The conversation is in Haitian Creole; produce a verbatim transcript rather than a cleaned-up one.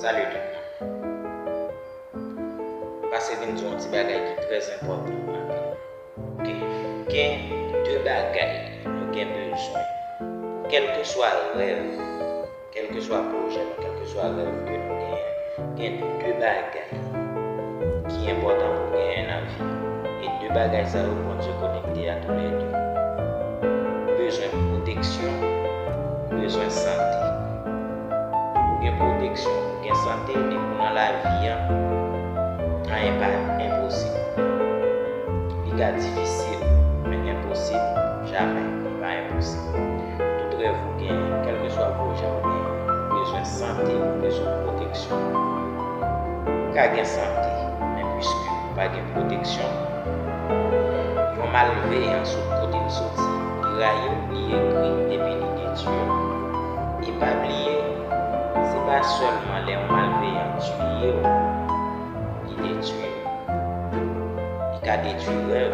Salut tout moun. Pase vin di yon ti bagay ki trè enpòtan anpil. Ok. Gen de bagay nou gen bezwen pou kèlkeswa rèv, kèlkeswa pwojè nou, kèlkeswa rèv ke nou genyen, gen de bagay ki enpòtan pou genyen nan vi. E de bagay sa yo, Bondye konekte a toulède. Bezwen pwoteksyon, bezwen sante. Pou gen pwoteksyon, pou gen sante, depi w nan lavi a, anyen pa enposib. Li ka difisil, men enposib, jamè, li pa enposib. Tout rèv ou genyen, kèlkeswa pwojè ou genyen, ou bezwen sante, ou bezwen pwoteksyon. Ou ka gen sante, men piske ou pa gen pwoteksyon, yon malveyan sot kote l soti, li rayi w, li egri, epi li detwi w. E pa bliye, se pa sèlman lè yon malveyan tiye w, li detwi w. Li ka detwi rèv,